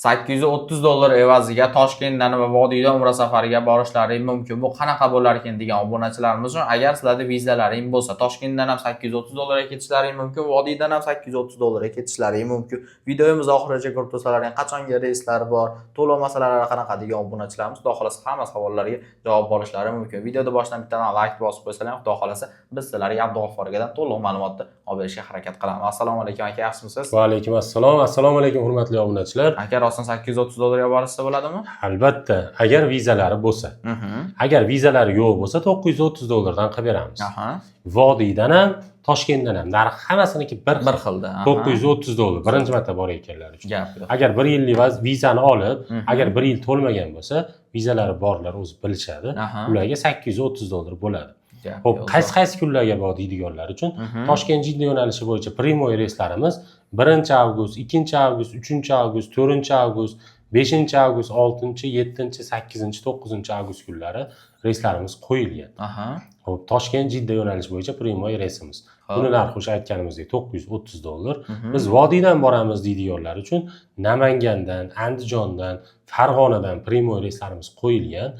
$830 evaziga Toshkentdan va vodiydan Umra safariga borishlari mumkin. Bu qanaqa bo'lar ekan degan obunachilarimiz uchun, agar sizlarda vizalaring bo'lsa, Toshkentdan ham 830 dollarga ketishlari mumkin, vodiydan ham 830 dollarga ketishlari mumkin. Videomiz oxirigacha ko'rib tursalaring, qachongi reyslar bor, to'lov masalalari qanaqa degan obunachilarimiz, Xudo xohlasa, hamma savollarga javob olishlari mumkin. Videoda boshidan bittadan layk bosib qo'ysalar ham, Xudo xohlasa, biz sizlarga Abdug'affor akadan to'liq ma'lumotni olib berishga harakat qilamiz. Assalomu alaykum aka, yaxshimisiz? Va alaykum assalom. Assalomu alaykum, hurmatli obunachilar. Aka, rostdan 830 dollarga borishsa bo'ladimi? Albatta, agar vizalari bo'lsa. Agar vizalari yo'q bo'lsa, 930 dollardan qilib beramiz. Vodiydan ham, Toshkentdan ham narxi hammasiniki bir Bir xil. xilda. 930 dollar birinchi marta borayotganlar uchun. Gap yo'q. Agar bir yillik vizani olib, agar bir yil to'lmagan bo'lsa, vizalari borlar o'zi bilishadi. Ularga 830 dollar bo'ladi. Gap Xo'p, yo'q. qaysi qaysi kunlarga bor deydiganlar uchun Toshkent Jidda yo'nalishi bo'yicha прямой reyslarimiz 1 avgust, 2 avgust, 3 avgust, 4 avgust, 5 avgust, 6, 7, 8, 9 avgust kunlari reyslarimiz qo'yilgan. Xo'p, Toshkent Jidda yo'nalishi bo'yicha прямой reysimiz. Buni narxi o'sha aytganimizdek 930 dollar. Biz vodiydan boramiz deydiganlar uchun Namangandan, Andijondan, Farg'onadan прямой reyslarimiz qo'yilgan.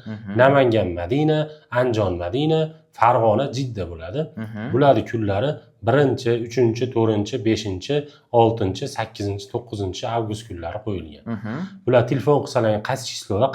Namangan Madina, Andijon Madina, Farg'ona Jidda bo'ladi. Bularni kunlari 1, 3, 4, 5, 6, 8, 9 avgust kunlari qo'yilgan. Bular telefon qilsalar, qaysi число da,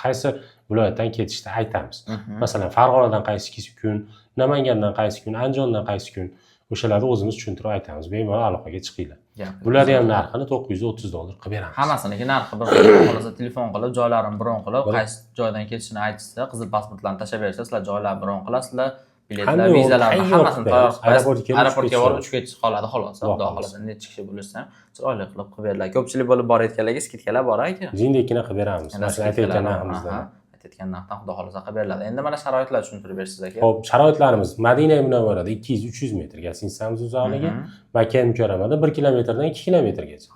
qaysi viloyatdan ketishni aytamiz. Masalan, Farg'onadan qaysi kun, Namangandan qaysi kun, Andijondan qaysi kun, o'shalarni o'zimiz tushuntirib aytamiz. Bemalol aloqaga chiqinglar. Gap yo'q. Bularni ham narxini 930 dollar qilib beramiz. Hammasiniki narxi bir xil. Xohlasa, telefon qilib, joylarini bron qilib, qaysi joydan ketishini aytishsa, qizil pasportlarni tashlab bersa, sizlar joylarni bron qilasizlar, biletlar, Hamma yo'q, vizalarni tayyor hammasini qilib tayyor beramiz. Aeroportga kelib aeroportga uchib borib ketish uchib ketish qoladi xolos. Xudo Xudo xohlasa. xohlasa, necha kishi bo'lishsa ham chiroyli qilib qilib beriladi. Ko'pchilik bo'lib borayotganlarga скидка lar bor aka. Jindekkina qilib beramiz. Yana Mana shu aytayotgan скидка lar bor. narximizdan. Aha, aytayotgan narxdan, Xudo xohlasa, qilib beriladi. Endi mana sharoitlar tushuntirib bersiz, aka. Xo'p, sharoitlarimiz: Madina Munavvarada 200-300 metr gостиницamiz uzoqligi, Makka Mukarramada 1 kilometrdan 2 kilometrgacha.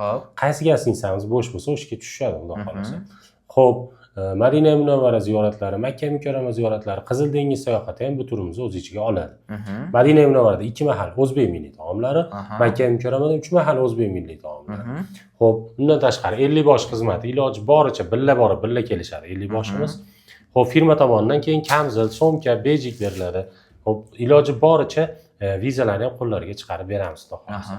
Qaysi gостиницamiz bo'sh bo'lsa, o'shaga tushishadi, Xudo xohlasa. Xo'p, Madina Munavvara ziyoratlari, Makka Mukarrama ziyoratlari, Qizil dengiz sayohati ham bu turimizni o'z ichiga oladi. Madina Munavvarada ikki mahal o'zbek milliy taomlari, Makka Mukarramada uch mahal o'zbek milliy taomlari. Xo'p, undan tashqari 50 bosh xizmati, iloji boricha birga borib, birga kelishadi 50 boshimiz. Xo'p, firma tomonidan keyin kamzil, sumka, bejik beriladi. Xo'p, iloji boricha vizalarni ham qo'llariga chiqarib beramiz, Xudo xohlasa.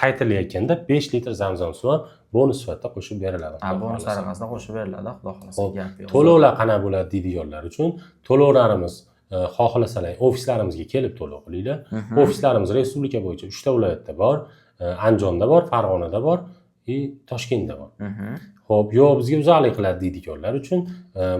Qaytilayotganda 5 litr zamzam suvi ham bonus sifatida qo'shib beriladi, Ha, Xudo bonus xohlasa. tariqasida qo'shib beriladi, Xudo xohlasa. Xo'p, Gap yo'q. to'lovlar qanaqa bo'ladi deydiganlar uchun, to'lovlarimiz xohlasalar, ofislarimizga kelib to'lov qilinglar. Ofislarimiz respublika bo'yicha uchta viloyatda bor. Andijonda bor, Farg'onada bor и Toshkentda bor. Xo'p, yo'q, bizga uzoqlik qiladi deydiganlar uchun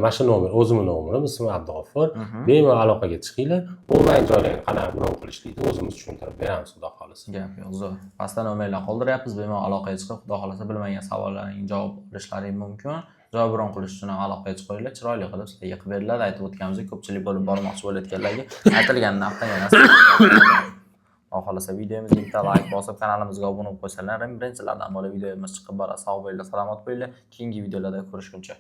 mana shu nomer, o'zimni nomerim, ismim Abdug'offur. Bemalol aloqaga chiqinglar. Onlayn joylarni qanaqa bron qilishlikni o'zimiz tushuntirib beramiz, Xudo xohlasa. Gap yo'q, zo'r. Pastda nomerlar qoldiryapmiz, bemalol aloqaga chiqib, Xudo xohlasa, bilmagan savollaringga javob olishlaring mumkin. Joy bron qilish uchun ham aloqaga chiqinglar, chiroyli qilib sizlarga qilib beriladi. Aytib o'tganimizdek, ko'pchilik bo'lib bormoqchi bo'layotganlarga aytilgan narxdan yana, Xudo xohlasa, videomizga bitta layk bosib, kanalimizga obuna bo'lib qo'ysalar, birinchilardan bo'lib videomiz chiqib boradi. Sog' bo'linglar, salomat bo'linglar. Keyingi videolarda ko'rishguncha.